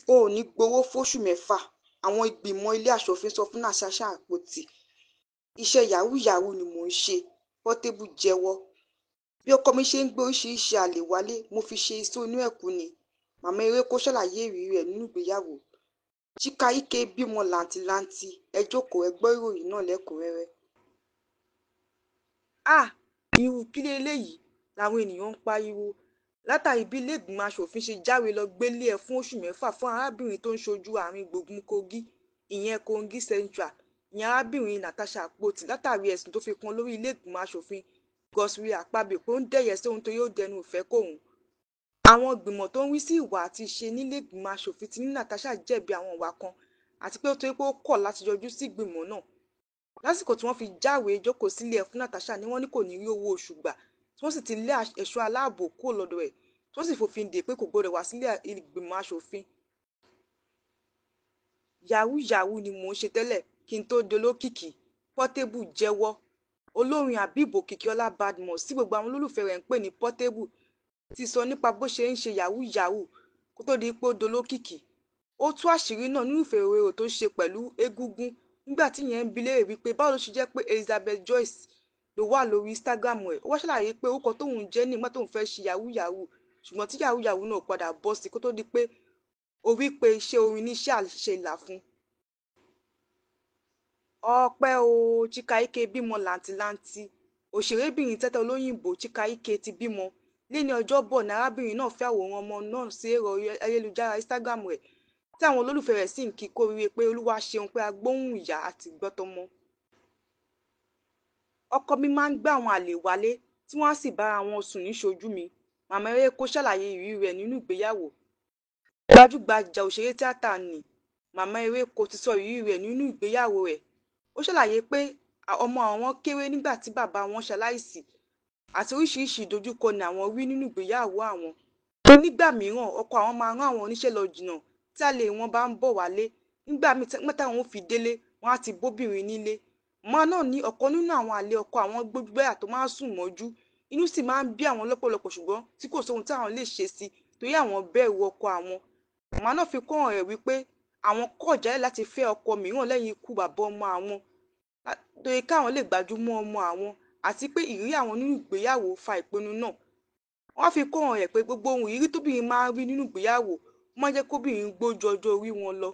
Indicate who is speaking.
Speaker 1: O ò ní gbowó fóṣù mẹ́fà, àwọn ìgbìmọ̀ ilé aṣòfin sọ fún Natasha Akpoti. Iṣẹ́ yahoo yahoo ni mò ń ṣe, Portable jẹ́wọ́. Bí ọkọ mi ṣe ń gbé oríṣiríṣiì àlè wálé, mo fi ṣe isó inú ẹ̀kú ni, Màmá Ereko ṣàlàyé ìrírí rẹ̀ nínú ìgbéyàwó. Chika Ike bímọ làǹtìlanti, ẹ jókòó ẹ gbọ́ ìròyìn náà lẹ́kùn-ún-rẹ́rẹ́. Háà! Irú kí leléyìí làwọn èèyàn ń pariwo látàrí bí ilé-ìgbìmọ̀ asòfin ṣe jáwé lọ gbélé ẹ̀ fún oṣù mẹ́fà fún arábìnrin tó ń ṣojú àárín-gbùngbùn Kogi, ìyẹn Kogi Central, ìyẹn arábìnrin Natasha Akpoti látàrí ẹ̀sùn tó fi kan olórí ilé-ìgbìmọ̀ asòfin Godswill Akpabio pé ó ń dẹ̀yẹ sí òun torí ó dẹnu ìfẹ́ kọ òun. Àwọn ìgbìmọ̀ tó ń rí sí ìwà àti ìṣe nílé-ìgbìmọ̀ asòfin ti ní Natasha jẹ̀bi àwọn ìwà kan àti pé torí pé ó kọ̀ láti yọjú sí ìgbìmọ̀ náà. Lásìkò tí wọ́n fi jáwèé jókòó sílé ẹ̀ fún Natasha ni wọ́n ní kò ní rí owó oṣù gbà, tí wọ́n sì ti lé ẹ̀ṣọ́ aláàbò kúrò lọ́dọ̀ ẹ̀, tí wọ́n sì fòfin dè é pé kò gbọdọ̀ wá sílé ìgbìmọ̀ asòfin. Yahoo yahoo ni mò ń ṣe tẹ́lẹ̀ kí n tóó dolókìkí, Portable jẹ́wọ́. Olórin Habeeb Okikiola Badmus tí gbogbo àwọn olólùfẹ́ẹ rẹ̀ ń pè ní Portable ti sọ nípa bó ṣe ń ṣe yahoo yahoo kó tóó di pé ó dolókìkí. Ó tú àṣírí náà nínú ìfọ̀rọ̀wérọ̀ tó ṣe pẹ̀lú Egungun nígbà tíyẹn ń bi í léèrè wípé báwo ló ṣe jẹ́ pé Elizabeth Joyce ló wà lórí Instagram ẹ̀. Ó wáá ṣàlàyé pé orúkọ tóun ń jẹ́ nígbà tóun fẹ́ẹ́ ṣe yahoo yahoo, ṣùgbọ́n tí yahoo yahoo náà padà bọ́ sí i kó tóó di pé ó rí pé iṣẹ́ orin níṣẹ́ àṣelà fún un. Ọpẹ́ o, Chika Ike bímọ làǹtìlanti. Òṣèrébìnrin tẹ́tẹ́ olóyìnbó Chika Ike ti bímọ. Lẹ́ni Ọjọ́bọ̀ ni arábìnrin náà fi àwòrán ọmọ náà sí ẹ̀rọ ayélujára Instagram rẹ̀, tí àwọn olólùfẹ́ẹ rẹ̀ sì ń kí i kú oríire pé Olúwa ṣeun pé a gbóhùn ìyá àti gbọ́ tọmọ. Ọkọ mi máa ń gbé àwọn àlè wálé tí wọ́n á sì bára wọn sùn níṣojú mi, Màmá Ereko ṣàlàyé ìrírí rẹ̀ nínú ìgbéyàwó. Gbajúgbajà òṣèré tíátà nni Màmá Ereko ti sọ ìrírí rẹ̀ nínú ìgbéyàwó rẹ̀. Ó ṣàlàyé pé ọmọ àwọn kéré nígbà tí bàbá wọn ṣaláìsí àti oríṣiríṣi ìdojúkọ ni àwọn rí nínú ìgbéyàwó àwọn. Pé nígbà mìíràn ọkọ àwọn máa rán àwọn níṣẹ́ lọ jìnnà tí àlè wọn bá ń bọ̀ wálé, nígbà míì táwọn ó fi délé wọn á ti bóbìnrin nílé. Màmá náà ní ọ̀kan nínú àwọn àlè ọkọ àwọn gbójúgbóyà tó máa ń sùn mọ́jú, inú sì máa ń bí àwọn lọ́pọ̀lọpọ̀ ṣùgbọ́n tí kò sóhun táwọn lè ṣe sí i torí àwọn bẹ̀rù ọkọ àwọn. Màmá náà fi kún ọ̀rọ̀ rẹ̀ wípé àwọn kọ̀ jálẹ̀ láti fẹ́ ọkọ mìíràn lẹ́yìn ikú bàbá ọmọ àwọn torí káwọn lè gbájúmọ́ ọmọ àwọn àti pé ìrírí àwọn nínú ìgbéyàwó fa ìpinnu náà. Wọ́n fi kún ọ̀rọ̀ rẹ̀ pé gbogbo ohun ìrírí tóbìnrin máa ń rí nínú ìgbéyàwó máa ń jẹ́ kóbìnrin gbó ju ọjọ́ orí wọn lọ.